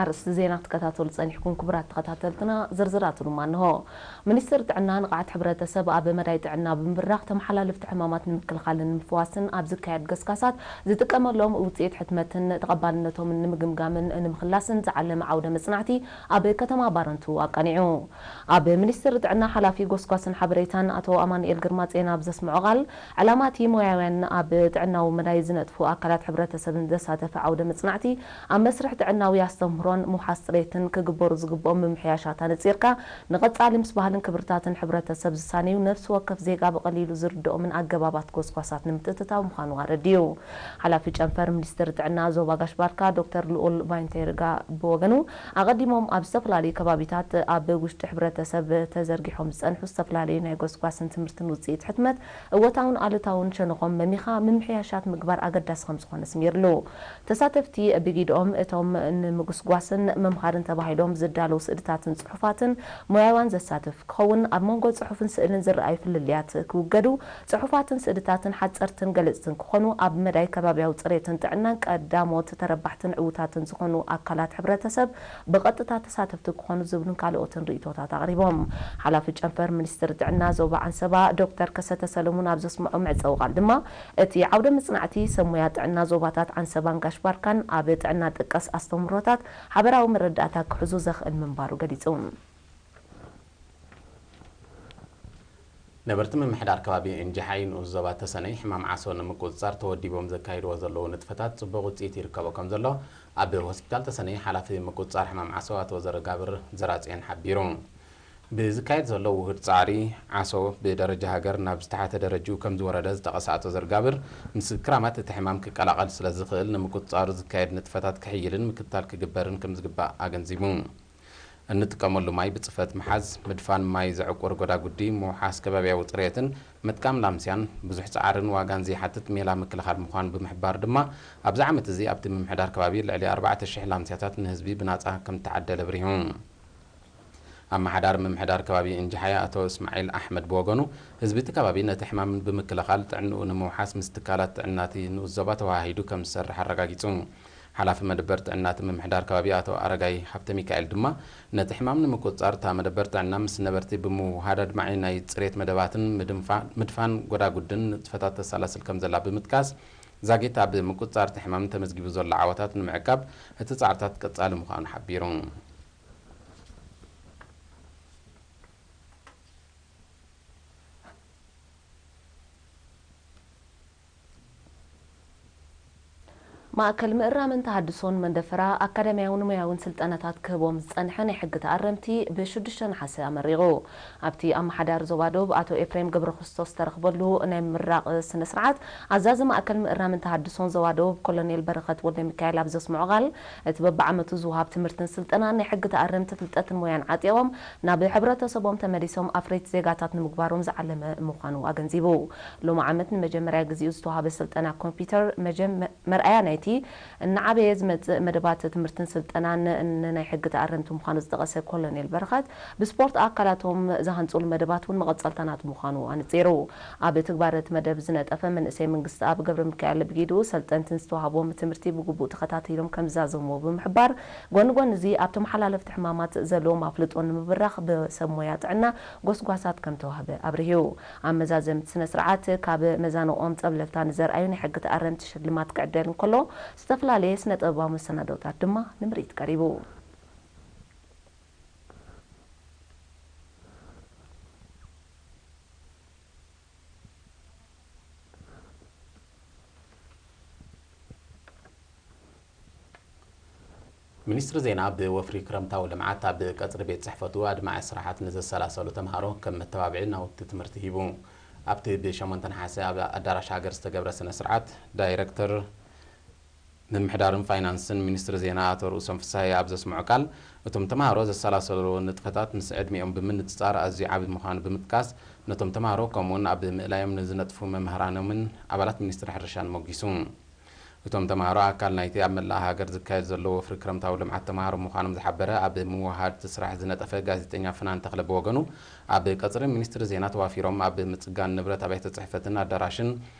ኣርእስቲ ዜና ክትከታተሉ ጸኒሕኩም ክቡራት ተኸታተልትና፣ ዝርዝራቱ ድማ እንሆ። ሚኒስትር ጥዕና ንቕዓት ሕብረተሰብ ኣብ መዳይ ጥዕና ብምብራኽ ተመሓላለፍቲ ሕማማት ንምክልኻልን ንምፍዋስን ኣብ ዝካየድ ገስጋሳት ዝጥቀመሎም ውጽኢት ሕትመትን ተቐባልነቶምን ንምግምጋምን ንምኽላስን ዝዓለመ ዓውደ መጽናዕቲ ኣብ ከተማ ባረንቱ ኣቃኒዑ። ኣብ ሚኒስትር ጥዕና ሓላፊ ጎስጓስን ሓበሬታን ኣቶ ኣማኑኤል ግርማጼን ኣብ ዘስምዖ ቃል፣ ዕላማ እቲ ሞያውያን ኣብ ጥዕናዊ መዳይ ዝነጥፉ ኣካላት ሕብረተሰብን ዘሳተፈ ዓውደ መጽናዕቲ፣ ኣብ መስርሕ ጥዕናዊ ኣስተምህሮን ምውሓስ ጽሬትን ክግበሩ ዝግብኦም ምምሕያሻት ኣነጺርካ፣ ንቐጻሊ ምስ ባህልን ክብርታትን ሕብረተሰብ ዝሳነዩ ነፍሲ ወከፍ ዜጋ ብቐሊሉ ዝርድኦምን ኣገባባት ጎስጓሳት ንምትእትታው ምዃኑ ኣረዲኡ። ሓላፊ ጨንፈር ሚኒስትሪ ጥዕና ዞባ ጋሽ ባርካ ዶክተር ልኡል ቫይንቴርጋ ብወገኑ፣ ኣቐዲሞም ኣብ ዝተፈላለዩ ከባቢታት ኣብ ውሽጢ ሕብረተሰብ ተዘርጊሖም ዝጸንሑ ዝተፈላለዩ ናይ ጎስጓስን ትምህርትን ውጽኢት ሕትመት እወታውን ኣሉታውን ሸነኾም መሚኻ ምምሕያሻት ምግባር ኣገዳሲ ከም ዝኾነ ኣስሚርሉ። ተሳተፍቲ ብጊድኦም እቶም ንምጉስጓስን መምሃርን ተባሂሎም ዝዳለዉ ስእልታትን ጽሑፋትን ሞያውያን ዘሳትፍ ክኸውን፣ ኣብ መንጎ ጽሑፍን ስእልን ዝረኣዩ ፍልልያት ክውገዱ፣ ጽሑፋትን ስእልታትን ሓጸርትን ገለጽትን ክኾኑ፣ ኣብ መዳይ ከባብያዊ ጽሬትን ጥዕናን ቀዳሞት ተረባሕትን ዕዉታትን ዝኾኑ ኣካላት ሕብረተሰብ ብቐጥታ ተሳተፍቲ ክኾኑ ዝብሉን ካልኦትን ርእይቶታት ኣቕሪቦም። ሓላፊ ጨንፈር ሚኒስትሪ ጥዕና ዞባ ዓንሰባ ዶክተር ከሰተ ሰለሙን ኣብ ዘስምዖ መዕጸዊ ቃል ድማ፣ እቲ ዓውደ መጽናዕቲ ሰብ ሞያ ጥዕና ዞባታት ዓንሰባን ጋሽ ባርካን ኣብ ጥዕና ጠቀስ ኣስተምህሮታት ሓበራዊ መረዳእታ ክሕዙ ዘኽእል ምንባሩ ገሊጹ። ነበርቲ ምምሕዳር ከባቢ እንጅሓይ ንኡስ ዞባ ተሰነይ ሕማም ዓሶ ንምቁጽጻር ተወዲቦም ዘካይድዎ ዘለዉ ንጥፈታት ጽቡቕ ውጽኢት ይርከቦ ከም ዘሎ ኣብ ሆስፒታል ተሰነይ ሓላፊ ምቁጽጻር ሕማም ዓሶ ኣቶ ዘረጋብር ዘራጽዮን ሓቢሩ። ብዝካየድ ዘሎ ውሁድ ጻዕሪ፣ ዓሶ ብደረጃ ሃገር ናብ ዝተሓተ ደረጅኡ ከም ዝወረደ ዝጠቐሰ ኣቶ ዘርጋብር፣ ምስ ክራማት እቲ ሕማም ክቀላቐል ስለ ዝኽእል ንምቁጽጻሩ ዝካየድ ንጥፈታት ክሕይልን ምክትታል ክግበርን ከም ዝግባእ ኣገንዚቡ። እንጥቀመሉ ማይ ብጽፈት ምሓዝ፣ ምድፋን ማይ ዘዕቁር ጎዳጉዲ፣ ምውሓስ ከባብያዊ ጽሬትን ምጥቃም ላምስያን ብዙሕ ጻዕርን ዋጋን ዘይሓትት ሜላ ምክልኻል ምዃኑ ብምሕባር ድማ፣ ኣብዚ ዓመት እዚ ኣብቲ ምምሕዳር ከባቢ ልዕሊ ኣርባዕተ ሽሕ ላምስያታት ንህዝቢ ብናጻ ከም እተዓደለ ኣብሪሁ። ኣመሓዳሪ ምምሕዳር ከባቢ እንጅሓይ ኣቶ እስማዒል ኣሕመድ ብወገኑ፣ ህዝቢ እቲ ከባቢ ነቲ ሕማም ብምክልኻል ጥዕንኡ ንምውሓስ ምስ ትካላት ጥዕና እቲ ንኡስ ዞባ ተወሃሂዱ ከም ዝሰርሕ ኣረጋጊጹ። ሓላፊ መደበር ጥዕና እቲ ምምሕዳር ከባቢ ኣቶ ኣረጋይ ሃብተሚካኤል ድማ፣ ነቲ ሕማም ንምቁጽጻር እታ መደበር ጥዕና ምስ ነበርቲ ብምውህሃድ ኣድማዒ ናይ ጽሬት መደባትን ምድንፋ-፣ ምድፋን ጎዳጉድን ንጥፈታት ተሰላስል ከም ዘላ ብምጥቃስ፣ ዛጊት ኣብ ምቁጽጻር እቲ ሕማም ተመዝጊቡ ዘሎ ዓወታት ንምዕቃብ እቲ ጻዕርታት ቀጻሊ ምዃኑ ሓቢሩ። ማእከል ምእራምን ተሃድሶን መንደፈራ ኣካዳሚያውን ሞያውን ስልጠናታት ክህቦም ዝጸንሐ ናይ ሕጊ ተኣረምቲ ብሽዱሽተ ነሓሰ ኣመሪቑ። ኣብቲ ኣመሓዳሪ ዞባ ዶብ ኣቶ ኤፍሬም ገብረክርስቶስ ዝተረኽበሉ ናይ ምምራቕ ስነ ስርዓት፣ ኣዛዚ ማእከል ምእራምን ተሃድሶን ዞባ ዶብ ኮሎኔል በረኸት ወልደሚካኤል ኣብ ዘስምዖ ቃል፣ እቲ በብዓመቱ ዝወሃብ ትምህርትን ስልጠናን ናይ ሕጊ ተኣረምቲ ፍልጠትን ሞያን ዓጢቖም ናብ ሕብረተሰቦም ተመሊሶም ኣፍረይቲ ዜጋታት ንምግባሮም ዝዓለመ ምዃኑ ኣገንዚቡ። ሎሚ ዓመት ንመጀመርያ ግዜኡ ዝተዋህበ ስልጠና ኮምፒውተር መጀመ-፣ መርኣያ ናይቲ እናዓበየ ዝመጽእ መደባት ትምህርትን ስልጠናን ንናይ ሕጊ ተኣረምቲ ምዃኑ ዝጠቐሰ ኮሎኔል በረኸት፣ ብስፖርት ኣካላቶም ዝሃንጹሉ መደባት እውን መቐጸልታ ናቱ ምዃኑ ኣነጺሩ። ኣብ ትግባረ እቲ መደብ ዝነጠፈ መንእሰይ መንግስትኣብ ገብረሚካኤል ብጊድኡ፣ ሰልጠንቲ ንዝተዋህቦም ትምህርቲ ብግቡእ ተኸታቲሎም ከም ዝዛዘምዎ ብምሕባር፣ ጎኒ ጎኒ እዚ ኣብ ተመሓላለፍቲ ሕማማት ዘለዎም ኣፍልጦ ንምብራኽ ብሰብ ሞያ ጥዕና ጎስጓሳት ከም ተዋህበ ኣብሪሁ። ኣብ መዛዘምቲ ስነ ስርዓት ካብ መዛንኦም ጸብለልታ ንዘርኣዩ ናይ ሕጊ ተኣረምቲ ሽልማት ክዕደል እንከሎ፣ ዝተፈላለየ ስነ ጥበባዊ መሰናዶታት ድማ ንምርኢት ቀሪቡ። ሚኒስትሪ ዜና ብወፍሪ ክረምታዊ ልምዓት ኣብ ቀጽሪ ቤት ጽሕፈቱ ኣድማዒ ስራሓት ንዘሰላሰሉ ተምሃሮ ከም መተባብዒ ናውቲ ትምህርቲ ሂቡ። ኣብቲ ብሸሞንተ ነሓሰ ኣብ ኣዳራሽ ሃገር ዝተገብረ ስነ ስርዓት፣ ዳይረክተር ምምሕዳርን ፋይናንስን ሚኒስትሪ ዜና ኣቶ ርእሶም ፍስሃየ ኣብ ዘስምዖ ቃል፣ እቶም ተምሃሮ ዘሰላሰልዎ ንጥፈታት ምስ ዕድሚኦም ብምንጽጻር ኣዝዩ ዓቢ ምዃኑ ብምጥቃስ፣ ነቶም ተምሃሮ ከምኡውን ኣብ ምእላዮም ንዝነጥፉ መምህራኖምን ኣባላት ሚኒስትሪ ሕርሻን ሞጊሱ። እቶም ተምሃሮ ኣካል ናይቲ ኣብ መላእ ሃገር ዝካየድ ዘሎ ወፍሪ ክረምታዊ ልምዓት ተምሃሮ ምዃኖም ዝሓበረ ኣብ ምውሃድ እቲ ስራሕ ዝነጠፈ ጋዜጠኛ ፍናን ተኽለ ብወገኑ፣ ኣብ ቀጽሪ ሚኒስትሪ ዜና ተዋፊሮም ኣብ ምጽጋን ንብረት ኣብያተ ጽሕፈትን ኣዳራሽን፣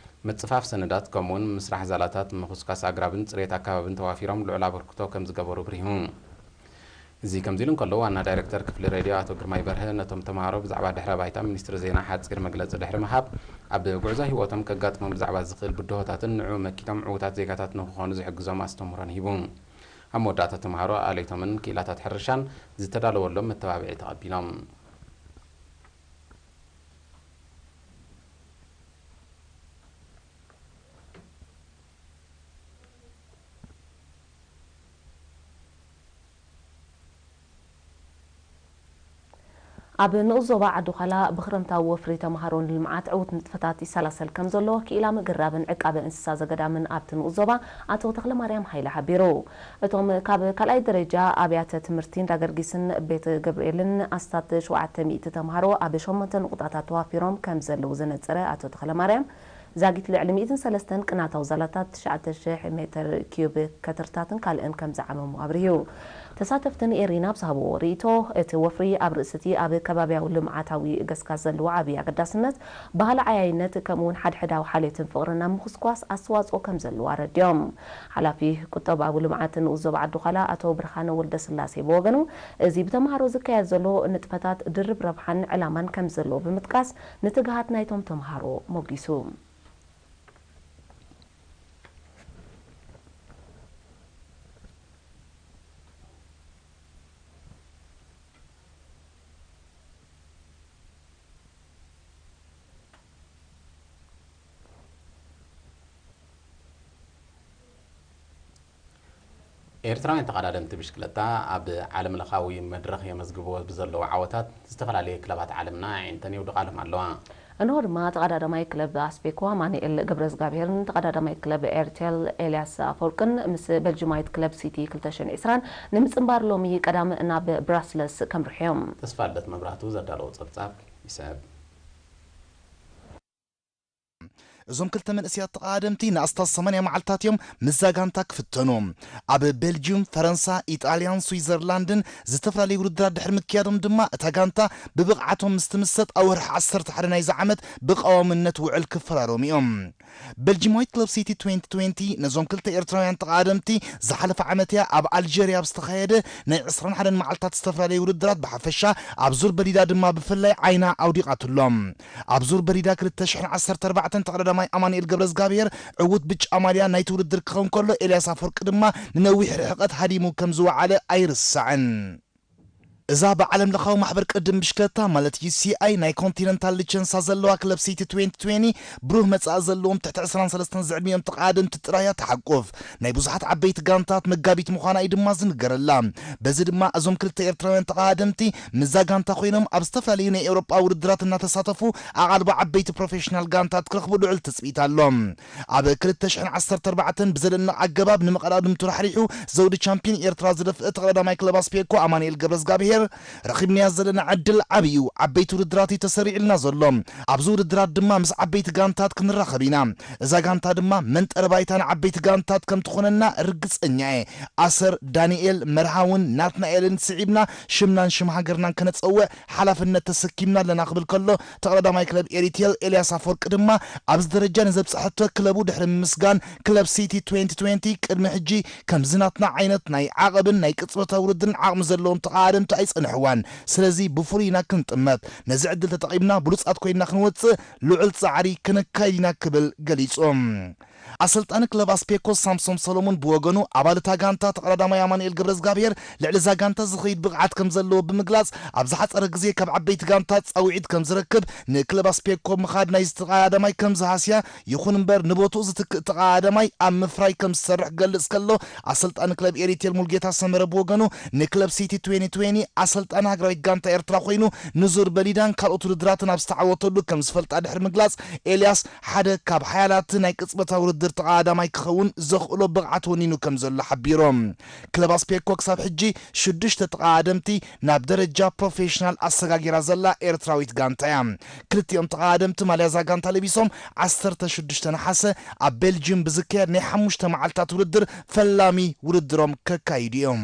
ምጽፋፍ ሰነዳት፣ ከምኡውን ምስራሕ ዛላታት፣ ምኹስኳስ ኣግራብን ጽሬት ኣከባብን ተዋፊሮም ልዑል ኣበርክቶ ከም ዝገበሩ ኣብሪሁ። እዚ ከምዚ ኢሉ እንከሎ፣ ዋና ዳይሬክተር ክፍሊ ሬድዮ ኣቶ ግርማይ በርሀ ነቶም ተምሃሮ ብዛዕባ ድሕረ ባይታ ሚኒስትሪ ዜና ሓጺር መግለጺ ድሕሪ ምሃብ፣ ኣብ ጉዕዞ ህይወቶም ከጋጥሞም ብዛዕባ ዝኽእል ብድሆታትን ንዕኡ መኪቶም ዕዉታት ዜጋታት ንክኾኑ ዝሕግዞም ኣስተምህሮን ሂቡ። ኣብ መወዳእታ፣ ተምሃሮ ኣለይቶምን ክኢላታት ሕርሻን ዝተዳለወሎም መተባብዒ ተቐቢሎም። ኣብ ንኡስ ዞባ ዓዲ ዃላ ብኽረምታዊ ወፍሪ ተምሃሮ ንልምዓት ዕዉት ንጥፈታት ይሰላሰል ከም ዘሎ ክኢላ ምግራብን ዕቃበ እንስሳ ዘገዳምን ኣብቲ ንኡስ ዞባ ኣቶ ተኽለማርያም ሃይለ ሓቢሩ። እቶም ካብ ካልኣይ ደረጃ ኣብያተ ትምህርቲ እንዳገርጊስን ቤተ ገብርኤልን ኣስታት ሸውዓተ ሚእቲ ተምሃሮ ኣብ ሸሞንተ ንቑጣታት ተዋፊሮም ከም ዘለዉ ዘነጸረ ኣቶ ተኽለማርያም፣ ዛጊት ልዕሊ ሚእትን ሰለስተን ቅናታዊ ዛላታት፣ ትሽዓተ ሽሕ ሜተር ኪዩብ ከተርታትን ካልእን ከም ዝዓመሙ ኣብሪሁ። ተሳተፍቲ ንኤሪና ኣብ ዝሃብዎ ርእይቶ፣ እቲ ወፍሪ ኣብ ርእሲ እቲ ኣብ ከባብያዊ ልምዓታዊ ገስጋስ ዘለዎ ዓብዪ ኣገዳስነት፣ ባህሊ ዓያይነት፣ ከምኡ እውን ሓድሕዳዊ ሓልዮትን ፍቕርን ኣብ ምኹስኳስ ኣስተዋፅኦ ከም ዘለዎ ኣረዲኦም። ሓላፊ ቁጠባዊ ልምዓት ንኡስ ዞባ ዓዲ ዃላ ኣቶ ብርሃነ ወልደስላሴ ብወገኑ፣ እዚ ብተምሃሮ ዝካየድ ዘሎ ንጥፈታት ድርብ ረብሓን ዕላማን ከም ዘለዎ ብምጥቃስ፣ ንትግሃት ናይቶም ተምሃሮ ሞጊሱ። ኤርትራውያን ተቐዳደምቲ ብሽክለታ ኣብ ዓለም ለኻዊ መድረኽ የመዝግብዎ ብዘለዉ ዓወታት፣ ዝተፈላለየ ክለባት ዓለምና ኣዒንተን የውድቓሎም ኣለዋ። እንሆ ድማ ተቐዳዳማይ ክለብ ኣስቤኮ ኣማኑኤል ገብረዝጋብሄርን ተቐዳዳማይ ክለብ ኤርቴል ኤልያስ ኣፈወርቅን ምስ ቤልጅማዊት ክለብ ሲቲ ክልተ ሽሕን ዕስራን ንምጽንባር ሎሚ ቀዳም ናብ ብራስለስ ከምርሑ እዮም። ተስፋ ልደት መብራህቱ ዘዳለዎ ጸብጻብ ይስዕብ። እዞም ክልተ መንእሰያት ተቐዳደምቲ ንኣስታት ሰማንያ መዓልታት እዮም ምስዛ ጋንታ ክፍተኑ። ኣብ ቤልጅዩም፣ ፈረንሳ፣ ኢጣልያን ስዊዘርላንድን ዝተፈላለዩ ውድድራት ድሕሪ ምክያዶም ድማ፣ እታ ጋንታ ብብቕዓቶም ምስ ትምሰጥ፣ ኣብ ወርሒ ዓሰርተ ሓደ ናይዚ ዓመት ብቐዋምነት ውዕል ክፈራረሙ እዮም። ቤልጅማዊት ክለብ ሲቲ ትዌንቲ ትዌንቲ ነዞም ክልተ ኤርትራውያን ተቐዳደምቲ ዝሓለፈ ዓመት እያ ኣብ ኣልጀርያ ኣብ ዝተኻየደ ናይ ዕስራን ሓደን መዓልታት ዝተፈላለዩ ውድድራት ብሓፈሻ፣ ኣብ ዙር በሊዳ ድማ ብፍላይ ዓይና ኣውዲቓትሎም። ኣብ ዙር በሊዳ ክልተ ሽሕን ዓሰርተ ኣርባዕተን ተቐዳዳማይ ኣማኑኤል ገብረዝጋብሄር ዕዉት ብጫ ማልያ ናይቲ ውድድር ክኸውን ከሎ፣ ኤልያስ ኣፈወርቂ ድማ ንነዊሕ ርሕቐት ሃዲሙ ከም ዝወዓለ ኣይርሳዕን። እዛ ብዓለም ለኻዊ ማሕበር ቅድም ብሽክለታ ማለት ዩ ሲ ኣይ ናይ ኮንቲነንታል ሊቸንሳ ዘለዋ ክለብ ሲቲ ትዌንቲ ትዌንቲ ብሩህ መጻኢ ዘለዎም ትሕቲ ዕስራን ሰለስተን ዝዕድሚኦም ተቐዳደምቲ ጥራይ እያ ትሓቁፍ። ናይ ብዙሓት ዓበይቲ ጋንታት መጋቢት ምዃና እዩ ድማ ዝንገረላ። በዚ ድማ እዞም ክልተ ኤርትራውያን ተቐዳደምቲ ምስዛ ጋንታ ኮይኖም ኣብ ዝተፈላለዩ ናይ ኤውሮጳ ውድድራት እናተሳተፉ ኣቓልቦ ዓበይቲ ፕሮፌሽናል ጋንታት ክረኽቡ ልዑል ትጽቢት ኣሎ። ኣብ ክልተ ሽሕን ዓሰርተ ኣርባዕተን ብዘደንቕ ኣገባብ ንመቐዳድምቱ ራሕሪሑ ዘውዲ ቻምፒዮን ኤርትራ ዝደፍአ ተቐዳዳማይ ክለብ ኣስፔኮ ኣማኑኤል ገብረዝጋብሄር፣ "ረኺብናዮ ዘለና ዕድል ዓብዪ እዩ፣ ዓበይቲ ውድድራት እዩ ተሰሪዕልና ዘሎ። ኣብዚ ውድድራት ድማ ምስ ዓበይቲ ጋንታት ክንራኸብ ኢና። እዛ ጋንታ ድማ መንጠሪ ባይታ ንዓበይቲ ጋንታት ከም ትኾነና ርግጸኛ እየ። ኣሰር፣ ዳንኤል፣ መርሃውን ናትናኤልን ስዒብና ሽምናን ሽም ሃገርናን ከነጸውዕ ሓላፍነት ተሰኪምና ኣለና" ክብል ከሎ፣ ተቐዳዳማይ ክለብ ኤሪቴል ኤልያስ ኣፈወርቂ ድማ ኣብዚ ደረጃ ንዘብጽሐቶ ክለቡ ድሕሪ ምምስጋን፣ ክለብ ሲቲ ትዌንቲ ትዌንቲ ቅድሚ ሕጂ ከምዚ ናትና ዓይነት ናይ ዓቐብን ናይ ቅጽበታዊ ውድድርን ዓቕሚ ዘለዎም ተቐዳደምቲ ኣይጸንሕዋን። ስለዚ ብፍሉይ ኢና ክንጥመት። ነዚ ዕድል ተጠቒምና ብሉጻት ኮይንና ክንወጽእ ልዑል ጻዕሪ ከነካይድ ኢና ክብል ገሊጹ። ኣሰልጣኒ ክለብ ኣስፔኮ ሳምሶም ሰሎሞን ብወገኑ፣ ኣባል እታ ጋንታ ተቐዳዳማይ ኣማኑኤል ገብረዝጋብሄር ልዕሊ እዛ ጋንታ ዝኸይድ ብቕዓት ከም ዘለዎ ብምግላጽ፣ ኣብ ዝሓጸረ ግዜ ካብ ዓበይቲ ጋንታ ጻውዒት ከም ዝረክብ፣ ንክለብ ኣስፔኮ ምኻድ ናይዚ ተቐዳዳማይ ከም ዝሃስያ፣ ይኹን እምበር ንቦትኡ ዝትክእ ተቐዳዳማይ ኣብ ምፍራይ ከም ዝሰርሕ ክገልጽ ከሎ፣ ኣሰልጣኒ ክለብ ኤሪቴል ሙልጌታ ሰመረ ብወገኑ፣ ንክለብ ሲቲ ትዌንቲ ትዌንቲ ኣሰልጣኒ ሃገራዊት ጋንታ ኤርትራ ኮይኑ፣ ንዙር በሊዳን ካልኦት ውድድራትን ኣብ ዝተዓወተሉ ከም ዝፈልጣ ድሕሪ ምግላጽ፣ ኤልያስ ሓደ ካብ ሓያላት ናይ ቅጽበታዊ ውድድር ተቐዳዳማይ ክኸውን ዘኽእሎ ብቕዓት ወኒኑ ከም ዘሎ ሓቢሮም። ክለብ ኣስፔኮ ክሳብ ሕጂ ሽዱሽተ ተቐዳደምቲ ናብ ደረጃ ፕሮፌሽናል ኣሰጋጊራ ዘላ ኤርትራዊት ጋንታ እያ። ክልቲኦም ተቐዳደምቲ ማልያ እዛ ጋንታ ለቢሶም፣ ዓሰርተ ሽዱሽተ ነሓሰ ኣብ ቤልጅዩም ብዝካየድ ናይ ሓሙሽተ መዓልታት ውድድር ፈላሚ ውድድሮም ከካይዱ እዮም።